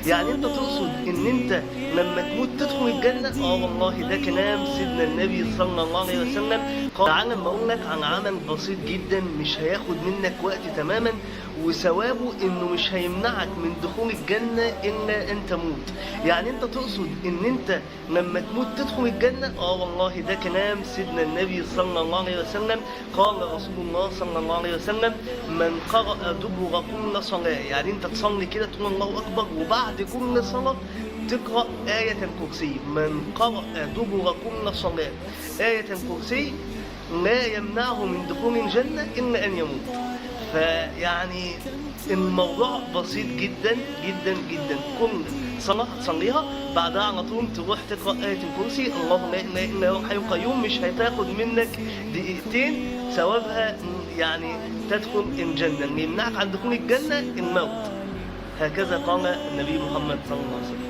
يعني انت تقصد ان انت لما تموت تدخل الجنة؟ اه والله ده كلام سيدنا النبي صلى الله عليه وسلم. قال تعالى لما اقول لك عن عمل بسيط جدا مش هياخد منك وقت تماما، وثوابه انه مش هيمنعك من دخول الجنة الا ان تموت. يعني انت تقصد ان انت لما تموت تدخل الجنة؟ اه والله ده كلام سيدنا النبي صلى الله عليه وسلم. قال رسول الله صلى الله عليه وسلم: من قرأ دبر كل صلاة. يعني انت تصلي كده تقول الله اكبر، وبعد كل صلاة تقرأ آية الكرسي. من قرأ دبر كل صلاة آية الكرسي لا يمنعه من دخول الجنة إلا أن يموت. فيعني الموضوع بسيط جدا جدا جدا. كل صلاة تصليها بعدها على طول تروح تقرأ آية الكرسي، الله لا إله إلا هو الحي القيوم، مش هتاخد منك دقيقتين، ثوابها يعني تدخل الجنة. اللي يمنعك عن دخول الجنة الموت، هكذا قال النبي محمد صلى الله عليه وسلم.